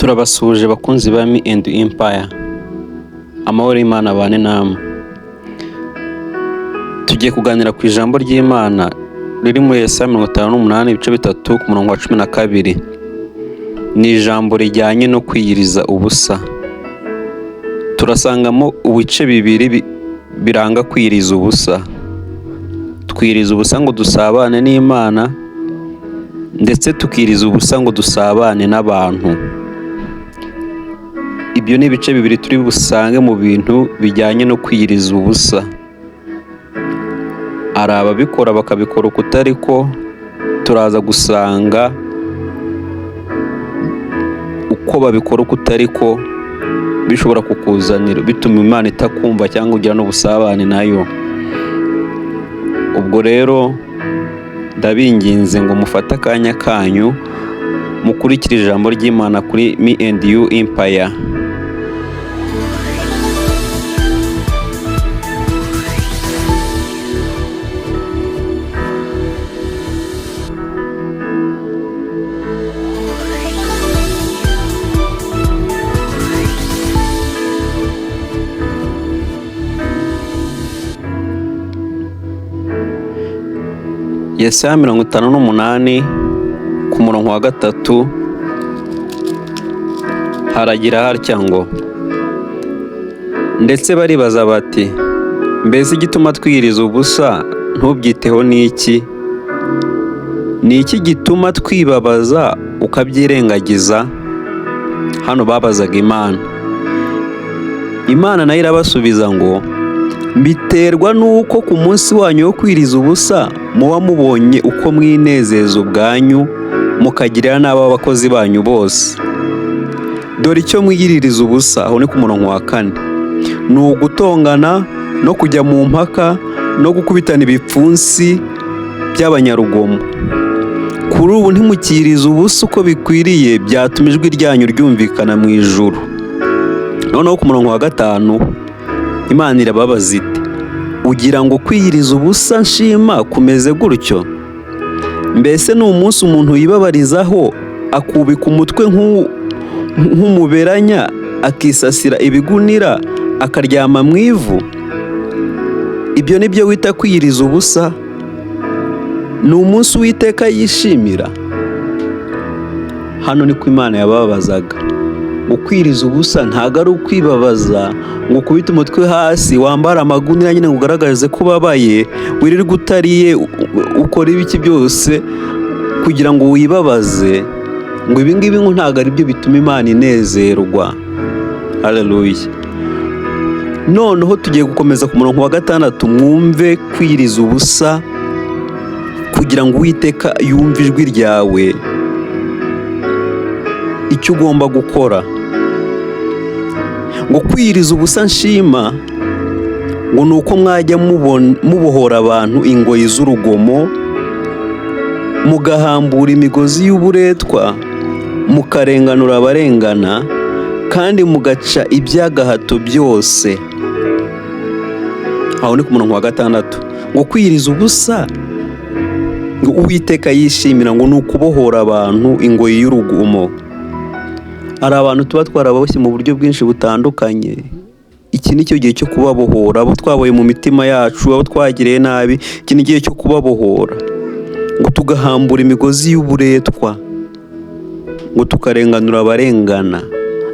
Turabasuhuje bakunzi ba Me and Empire, amahoro y'Imana abane namwe. Tugiye kuganira ku ijambo ry'Imana riri muri Yesaya 58 ibice 3 ku murongo wa 12. Ni ijambo rijyanye no kwiyiriza ubusa. Turasangamo ibice bibiri biranga kwiyiriza ubusa. Twiyiriza ubusa ngo dusabane n'Imana, ndetse tukiriza ubusa ngo dusabane n'abantu. Ibyo ni ibice bibiri turi busange mu bintu bijyanye no kwiyiriza ubusa. Hari ababikora bakabikora ukutari ko, turaza gusanga uko babikora ukutari ko bishobora kukuzanira bituma Imana itakumva cyangwa ugira n'ubusabane nayo. Ubwo rero ndabinginze ngo mufate akanya kanyu mukurikire ijambo ry'Imana kuri Me and You Empire. Yesaya 58 ku murongo wa 3 haragira hatya ngo: ndetse baribaza bati, mbese igituma twiyiriza ubusa ntubyiteho ni iki? Ni iki gituma twibabaza ukabyirengagiza? Hano babazaga Imana. Imana nayo irabasubiza ngo biterwa n'uko ku munsi wanyu wo kwiriza ubusa muba mubonye uko mwinezeza ubwanyu, mukagirira nabi abakozi banyu bose. Dore icyo mwiyiririza ubusa, aho ni ku murongo wa 4, ni ugutongana no kujya mu mpaka no gukubitana ibipfunsi by'abanyarugomo. Kuri ubu ntimukirize ubusa uko bikwiriye, byatuma ijwi ryanyu ryumvikana mu ijuru. Noneho ku murongo wa 5 Imana irababaza iti, ugira ngo kwiyiriza ubusa nshima kumeze gutyo? Mbese ni umunsi umuntu yibabarizaho akubika umutwe nk'umuberanya, akisasira ibigunira, akaryama mu ivu? Ibyo ni byo wita kwiyiriza ubusa? Ni umunsi Uwiteka yishimira? Hano niko Imana yababazaga. Ngo kwiriza ubusa ntabwo ari ukwibabaza ngo ukubite umutwe hasi, wambare amagunira nyine ngo ugaragaze ko ubabaye, wirirwe utariye, ukora ibiki byose kugira ngo wibabaze, ngo ibi ngibi ngo ntabwo ari byo bituma Imana inezerwa. Haleluya. Noneho tugiye gukomeza ku murongo wa 6, mwumve kwiriza ubusa kugira ngo Uwiteka yumve ijwi ryawe, icyo ugomba gukora. Ngo kwiriza ubusa nshima ngo ni uko mwajya mubohora abantu ingoyi z'urugomo, mugahambura imigozi y'uburetwa, mukarenganura abarengana, kandi mugaca iby'agahato byose. Aho ni ku murongo wa 6. Ngo kwiriza ubusa ngo Uwiteka yishimira ngo ni ukubohora abantu ingoyi y'urugomo. Hari abantu tuba twaraboshye mu buryo bwinshi butandukanye. Iki ni cyo gihe cyo kubabohora, abo twaboye mu mitima yacu, abo twagiriye nabi, iki ni igihe cyo kubabohora. Ngo tugahambura imigozi y'uburetwa, ngo tukarenganura abarengana.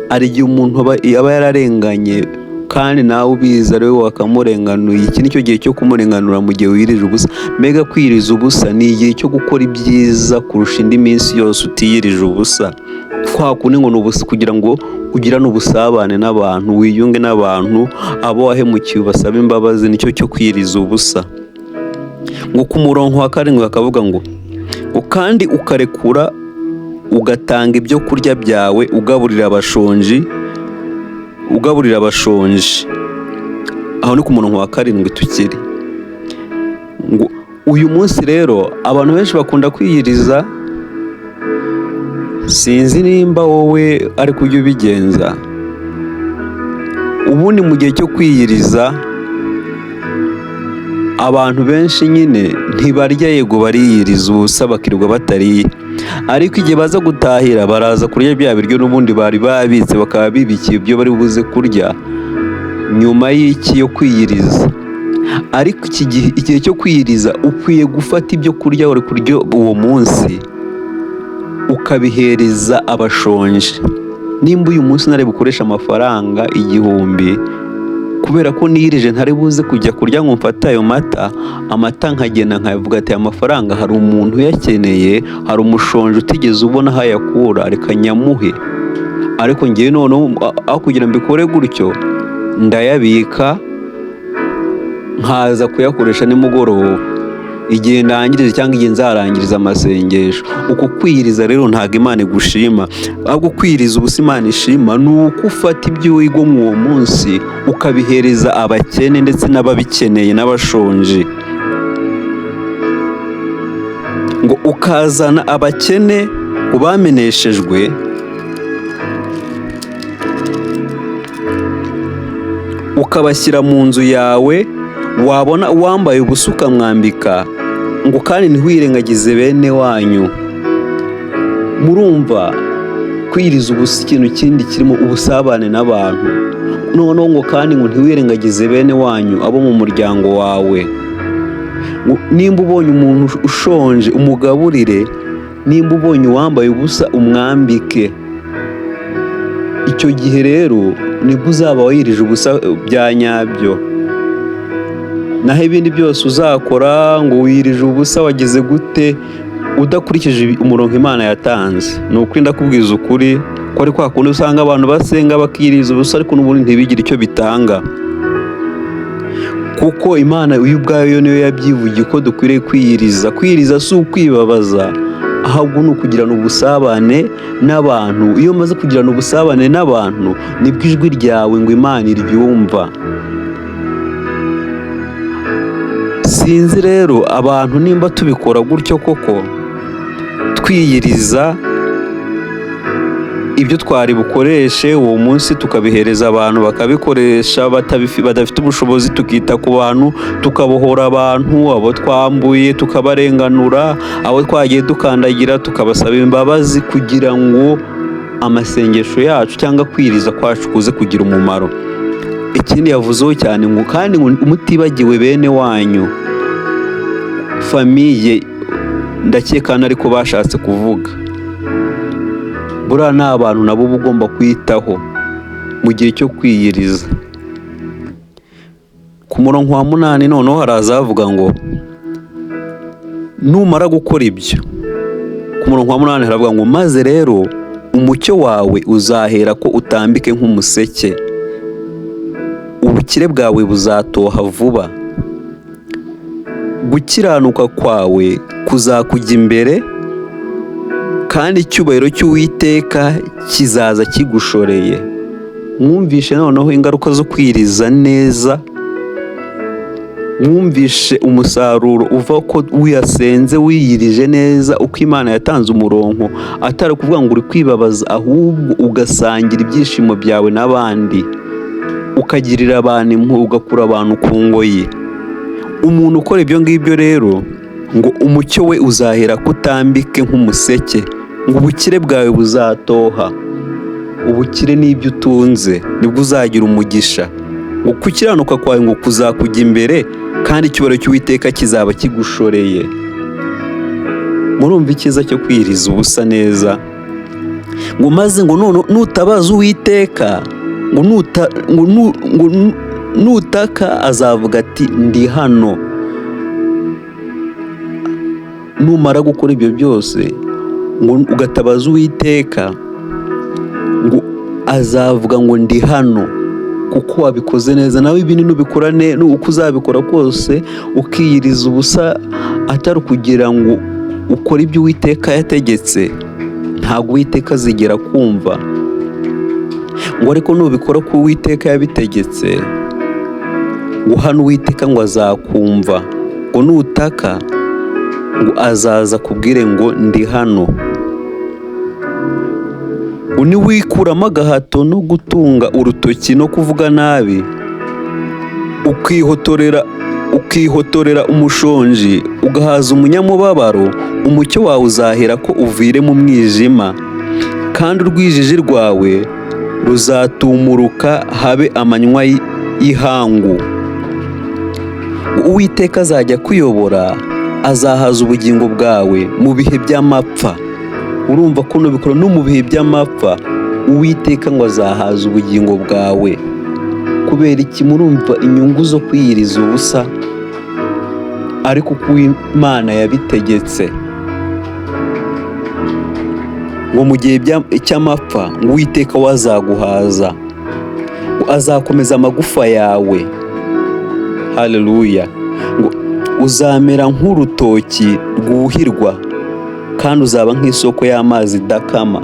Hari igihe umuntu aba yararenganye kandi nawe ubizi ari wowe wakamurenganuye. Iki ni cyo gihe cyo kumurenganura mu gihe wirije ubusa. Mbega kwiriza ubusa ni igihe cyo gukora ibyiza kurusha indi minsi yose utiyirije ubusa. Kwa kundi ngo ni ubusa kugira ngo ugirane ubusabane n'abantu, wiyunge n'abantu, abo wahemukiye ubasabe imbabazi, nicyo cyo kwiriza ubusa. Ngo ku murongo wa 7 bakavuga ngo kandi ukarekura ugatanga ibyo kurya byawe ugaburira abashonji, ugaburira abashonji. Aho ni ku murongo wa 7 tukiri. Ngo uyu munsi rero abantu benshi bakunda kwiyiriza, sinzi nimba wowe ari kujya ubigenza. Ubundi mu gihe cyo kwiyiriza abantu benshi nyine ntibarya, yego bariyiriza ubusa bakirirwa batariye, Ariko igihe baza gutahira, baraza kurya bya biryo n'ubundi bari babitse, bakaba bibikiye ibyo bari buze kurya nyuma y'iki yo kwiyiriza. Ariko iki gihe, igihe cyo kwiyiriza, ukwiye gufata ibyo kurya wari kurya uwo munsi ukabihereza abashonje. Nimba uyu munsi ntari bukoreshe amafaranga 1000, kubera ko niyirije ntari buze kujya kurya ngo mfate ayo mata, amata nkagenda nkavuga ati: "Aya mafaranga hari umuntu uyakeneye, hari umushonje utigeze ubona aho ayakura, reka nyamuhe." Ariko ngewe noneho aho kugira ngo mbikore gutyo, ndayabika nkaza kuyakoresha nimugoroba igihe ndangirije cyangwa igihe nzarangiriza amasengesho. Uko kwiyiriza rero ntabwo Imana igushima. Ahubwo kwiyiriza ubusa Imana ishima ni uko ufata ibyo wigomwa uwo munsi ukabihereza abakene ndetse n'ababikeneye n'abashonje, ngo ukazana abakene bameneshejwe, ukabashyira mu nzu yawe, wabona uwambaye ubusa ukamwambika, ngo kandi ntiwirengagize bene wanyu. Murumva kwiyiriza ubusa ikintu kindi kirimo ubusabane n'abantu. Noneho ngo kandi ngo ntiwirengagize bene wanyu, abo mu muryango wawe. Nimba ubonye umuntu ushonje umugaburire, nimba ubonye uwambaye ubusa umwambike. Icyo gihe rero nibwo uzaba wiyirije ubusa bya nyabyo. Naho ibindi byose uzakora ngo wiyirije ubusa wagize gute, udakurikije umurongo Imana yatanze, ni ukuri ndakubwiza ukuri ko ari kwa kundi usanga abantu basenga bakiyiriza ubusa, ariko n'ubundi ntibigire icyo bitanga, kuko Imana yo ubwayo niyo yabyivugiye ko dukwiriye kwiyiriza. Kwiyiriza si ukwibabaza, ahubwo ni ukugirana ubusabane n'abantu. Iyo umaze kugirana ubusabane n'abantu, nibwo ijwi ryawe ngo Imana iryumva. Sinzi rero abantu nimba tubikora gutyo koko, twiyiriza ibyo twari bukoreshe uwo munsi tukabihereza abantu bakabikoresha badafite ubushobozi, tukita ku bantu, tukabohora abantu, abo twambuye tukabarenganura, abo twagiye dukandagira tukabasaba imbabazi, kugira ngo amasengesho yacu cyangwa kwiyiriza kwacu kuze kugira umumaro. Ikindi yavuzeho cyane ngo kandi ngo mutibagiwe bene wanyu, famille, ndakeka hano ariko bashatse kuvuga. Buriya ni abantu nabo uba ugomba kwitaho mu gihe cyo kwiyiriza. Ku murongo wa 8 noneho haraza havuga ngo numara gukora ibyo, ku murongo wa 8 haravuga ngo maze rero umucyo wawe uzahera ko utambike nk'umuseke, ubukire bwawe buzatoha vuba, gukiranuka kwawe kuzakujya imbere, kandi icyubahiro cy'Uwiteka kizaza kigushoreye. Mwumvishe noneho ingaruka zo kwiriza neza, mwumvishe umusaruro uva ko wiyasenze wiyirije neza uko Imana yatanze umurongo, atari ukuvuga ngo uri kwibabaza, ahubwo ugasangira ibyishimo byawe n'abandi, ukagirira abantu impuhwe, ugakura abantu ku ngoyi. Umuntu ukora ibyo ngibyo rero ngo umucyo we uzahera ko utambike nk'umuseke, ngo ubukire bwawe buzatoha. Ubukire n'ibyo utunze nibwo uzagira umugisha, ngo gukiranuka kwawe ngo kuzakujya imbere, kandi icyubahiro cy'Uwiteka kizaba kigushoreye. Murumva icyiza cyo kwiyiriza ubusa neza. Ngo maze ngo none nutabaza Uwiteka, ngo nutaka azavuga ati ndi hano. Numara gukora ibyo byose ngo ugatabaza Uwiteka, ngo azavuga ngo ndi hano, kuko wabikoze neza. Nawe ibindi nubikora uko uzabikora kose ukiyiriza ubusa, atari ukugira ngo ukore ibyo Uwiteka yategetse, ntabwo Uwiteka azigera kumva. Ngo ariko nubikora ko Uwiteka yabitegetse, ngo hano Uwiteka ngo azakumva, ngo nutaka ngo azaza akubwire ngo ndi hano. Niwikuramo agahato no gutunga urutoki no kuvuga nabi, ukihotorera Ukihotorera umushonji, ugahaza umunyamubabaro, umucyo wawe uzahera ko uvire mu mwijima, kandi urwijiji rwawe ruzatumuruka habe amanywa y'ihangu. Uwiteka azajya akuyobora, azahaza ubugingo bwawe mu bihe by'amapfa. Urumva ko nubikora no mu bihe by'amapfa, Uwiteka ngo azahaza ubugingo bwawe. Kubera iki? Murumva inyungu zo kwiyiriza ubusa, ariko uko Imana yabitegetse, ngo mu gihe cy'amapfa ngo Uwiteka we azaguhaza, ngo azakomeza amagufa yawe. Haleluya! Ngo uzamera nk'urutoki rwuhirwa, kandi uzaba nk'isoko y'amazi idakama.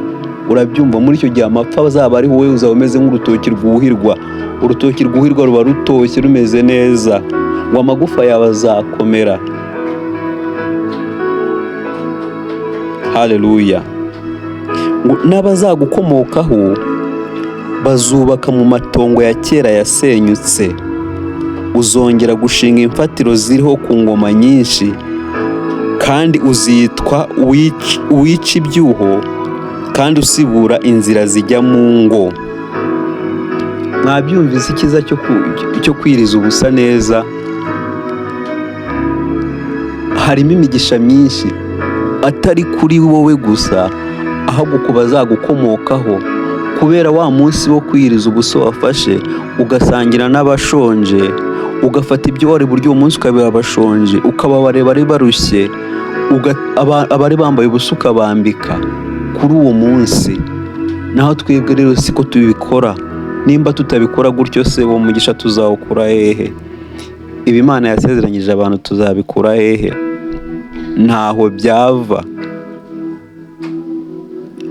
Urabyumva, muri icyo gihe amapfa azaba ari wowe uzaba umeze nk'urutoki rwuhirwa. Urutoki rwuhirwa ruba rutoshye, rumeze neza. Ngo amagufa yawe azakomera. Haleluya! Ngo n'abazagukomokaho bazubaka mu matongo ya kera yasenyutse. Uzongera gushinga imfatiro ziriho ku ngoma nyinshi, kandi uzitwa uwica ibyuho kandi usibura inzira zijya mu ngo. Mwabyumvise icyiza cyo kwiriza ubusa neza? Harimo imigisha myinshi, atari kuri wowe gusa, ahubwo ku bazagukomokaho, kubera wa munsi wo kwiriza ubusa wafashe ugasangira n'abashonje, ugafata ibyo wari buryo uwo munsi ukabiha abashonje, ukababareba bari barushye, abari bambaye ubusa ukabambika kuri uwo munsi. Naho twebwe rero siko tubikora. Nimba tutabikora gutyo se, uwo mugisha tuzawukura hehe? Ibi Imana yasezeranyije abantu tuzabikura hehe? Ntaho byava.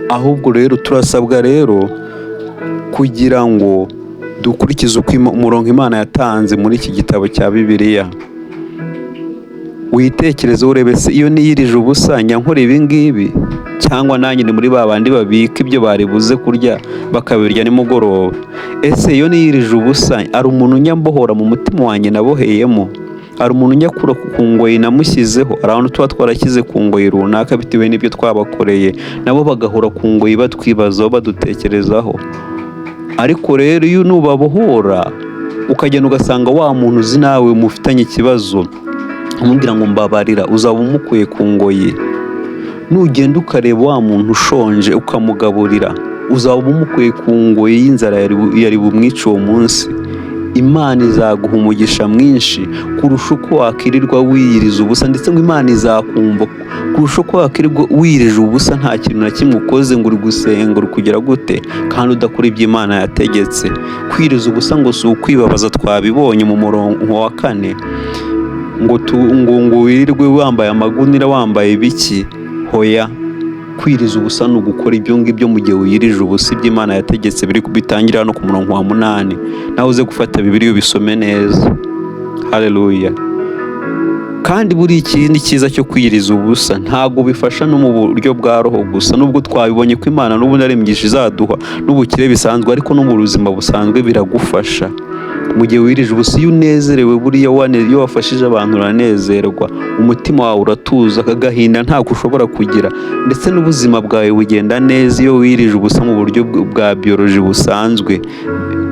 Ahubwo rero turasabwa rero kugira ngo dukurikize uko umurongo Imana yatanze muri iki gitabo cya Bibiliya. Witekerezeho urebe se, iyo niyirije ubusa njya nkora ibi ngibi, cyangwa nanjye ni muri ba bandi babika ibyo bari buze kurya bakabirya nimugoroba? Ese iyo niyirije ubusa, hari umuntu njya mbohora mu mutima wanjye naboheyemo? Hari umuntu njya akura ku ngoyi namushyizeho? Hari abantu tuba twarashyize ku ngoyi runaka bitewe n'ibyo twabakoreye, nabo bagahora ku ngoyi batwibazaho, badutekerezaho. Ariko rero iyo nubabohora, ukagenda ugasanga wa muntu uzi nawe mufitanye ikibazo, umubwira ngo mbabarira, uzaba umukuye ku ngoyi. Nugenda ukareba wa muntu ushonje ukamugaburira, uzaba umukuye ku ngoyi y'inzara yari bumwice uwo munsi. Imana izaguha umugisha mwinshi kurusha uko wakirirwa wiyiriza ubusa, ndetse ngo Imana izakumva kurusha uko wakirirwa wiyirije ubusa nta kintu na kimwe ukoze, ngo uri gusenga, uri kugira gute, kandi udakora ibyo Imana yategetse. Kwiriza ubusa ngo si ukwibabaza, twabibonye mu murongo wa 4, ngo wirirwe wambaye amagunira, wambaye ibiki. Hoya, kwiriza ubusa ni ugukora ibyo ngibyo mu gihe wiyirije ubusa, ibyo Imana yategetse biri bitangira hano ku murongo wa 8. Nawe uze gufata Bibiliya ubisome neza. Haleluya! Kandi buri ikindi cyiza cyo kwiriza ubusa, ntabwo bifasha no mu buryo bwa roho gusa, nubwo twabibonye ko Imana n'ubundi ari imigisha izaduha n'ubukire bisanzwe, ariko no mu buzima busanzwe biragufasha. Mu gihe wirije ubusa, iyo unezerewe, buriya iyo wafashije abantu uranezerwa, umutima wawe uratuza, aka gahinda ntako ushobora kugira, ndetse n'ubuzima bwawe bugenda neza iyo wirije ubusa mu buryo bwa biyoloji busanzwe,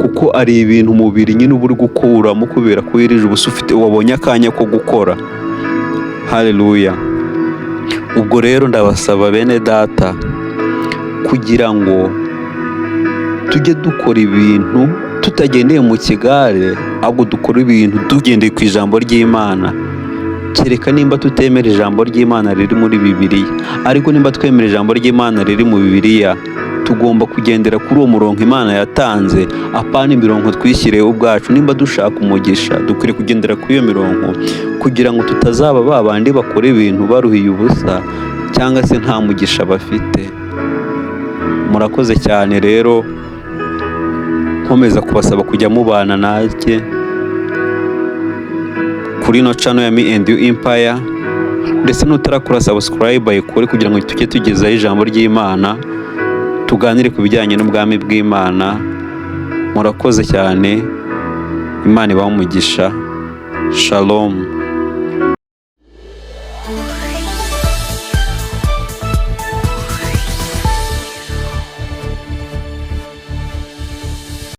kuko ari ibintu umubiri nyine uba uri gukuramo kubera ko wirije ubusa, ufite wabonye akanya ko gukora. Haleluya! Ubwo rero ndabasaba bene data, kugira ngo tujye dukora ibintu tutagendeye mu kigare, ahubwo dukora ibintu tugendeye ku ijambo ry'Imana. Kereka nimba tutemera ijambo ry'Imana riri muri Bibiliya, ariko nimba twemera ijambo ry'Imana riri mu Bibiliya, tugomba kugendera kuri uwo murongo Imana yatanze, apana imirongo twishyiriyeho ubwacu. Nimba dushaka umugisha, dukwiriye kugendera kuri iyo mirongo, kugira ngo tutazaba ba bandi bakora ibintu baruhiye ubusa, cyangwa se nta mugisha bafite. Murakoze cyane rero, nkomeza kubasaba kujya mubana nanjye kuri ino channel ya Me and You Empire, ndetse n'utarakora subscribe ayikore, kugira ngo tujye tugezaho ijambo ry'Imana, tuganire ku bijyanye n'ubwami bw'Imana. Murakoze cyane, Imana ibahe umugisha. Shalom.